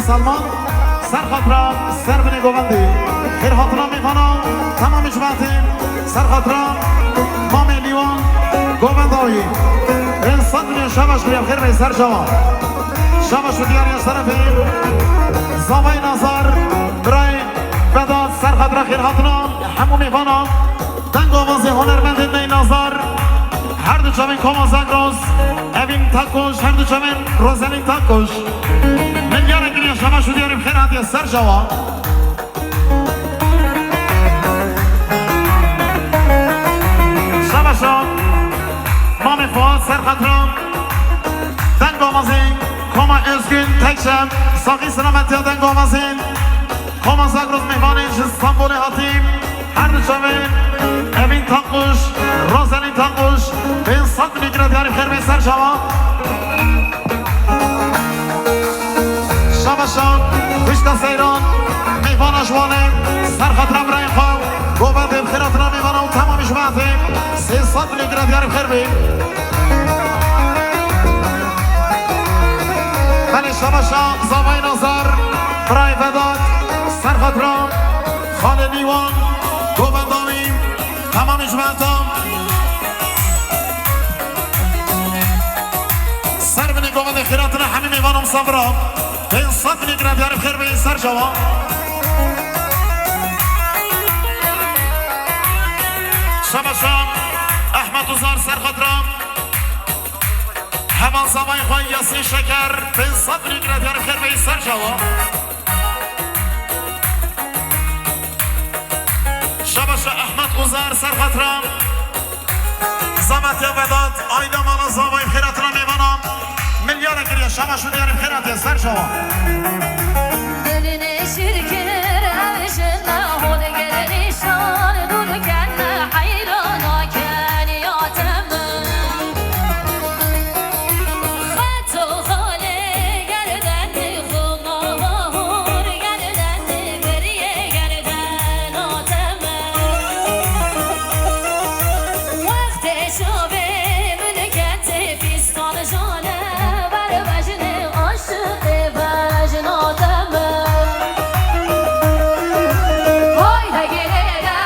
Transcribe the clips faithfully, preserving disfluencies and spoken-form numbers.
Salman, ser xatira Serbinê Govendê. Xêrhatina mêvana, temamê cemaetê, ser xatira mamê Lîwan Govenda wî. Pênc sed milyon şabaş xêr, xêr bê ser çawa. Şabaş û diyariya şerefê Zavayê Nazar, birayê Vedat, ser xatira xêrhatina hemû mêvana. Deng û avazê hunermendên me yê Nazar, her du çavên Koma Zagros, Evîn Takkuş, her du çavên Rozelîn Takkuş. Milyara giriya şabaş û diyarê bi xêr hatiye ser çawa. Şabaşa mamê Fuat ser xatira deng û avazên Koma Özgün Tekçem, saxî selametiya deng û avazên Koma Zagros mêvanên ji Stenbolê hatî, her du çavên Evîn Takkuş, Rozelîn Takkuş, pênc sed milyon gire diyarê xêr bê ser çawa. Şabaşa, xwişka Seyran, mêvana ji Wanê, ser xatira birayên xwe, govendê bi xêrhatina mêvana û temamê cemaetê, sê sed milyon gire diyarê xêr bê. Belê şabaşa Zavayê Nazar, birayê Vedat, ser xatira xalê Lîwan, govenda wî, temamê cemaeta. Serbinê govendê xêrhatina hemî mêvan û misafira. Pênc sed milyon gire diyarê bi xêr bê ser çawa. Şabaşa Ehmed Uzar ser xatira heval zavayê xwe Yasîn Şeker, pênc sed milyon gire diyarê bi xêr bê ser çawa. Şabaşa Ehmed Uzar ser xatira zametiya Vedat, ayda mala zavayê bi xêrhatina mêvana. Milyara giriya şabaş û diyarê bi xêr hatiye ser çawa. Dilê şirkir ev jin hol ger nîşan dûr ken heyran ken ya te min. Xet û xalê gerdenê xwe ma bahor gerdenê beriye gerdena te min. Wextê şevê min ketê pîs Sal jane ber bejnê aşiqê bejna te me. Hayde girê de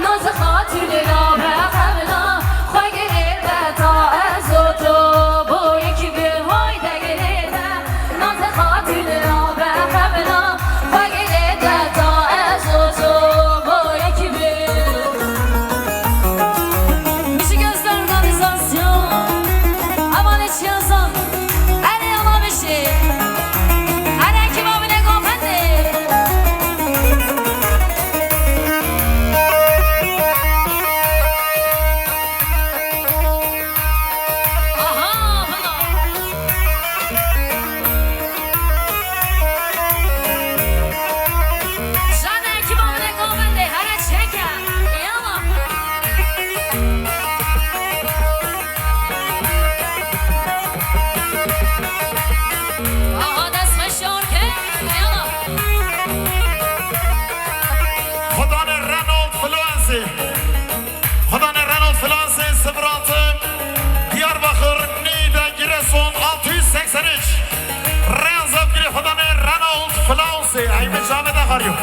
naz xatûnê nabe xemla, xwe girê de ta ez û tu bo yekî bin. Hayde girê de naz xatûnê nabe xemla, xwe girê de ta ez û tu bo yekî bin. Müzik Özde Organizasyon. Aman hiç yazan. Her yana bir şey. Her ekip abine gofendi. Aha, aha. Şade ekip abine gofendi. Her çeke. Yala. Aha, dest xweş şor ke, yala. Xwedanê Renault Fluence. Xwedanê Renault Fluence sıfır altı Diyarbakır, Niğde, Giresun altı yüz seksen üç. Rêya zaf girê xwedanê Renault Fluence. Ey min çavê de xariyo.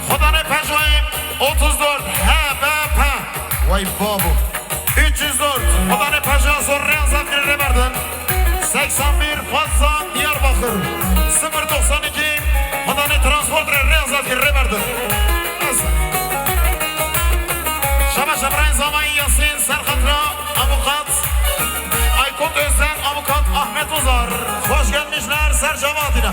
Xwedanê Peugeot'ê otuz dört H B P. Vay babo. Üç yüz dört. Xwedanê Peugeot zor rêya zaf girê rê berdin. Seksen bir Fatsa Diyarbakır. Sıfır doksan iki. Xwedanê Transport rê rêya zaf girê rê berdin. Şabaş Ebrahîm Zavayî Yasin ser xatira avukat Aykut Özden, avukat Ahmet Uzar. Hoş gelmişler, ser çava hatine.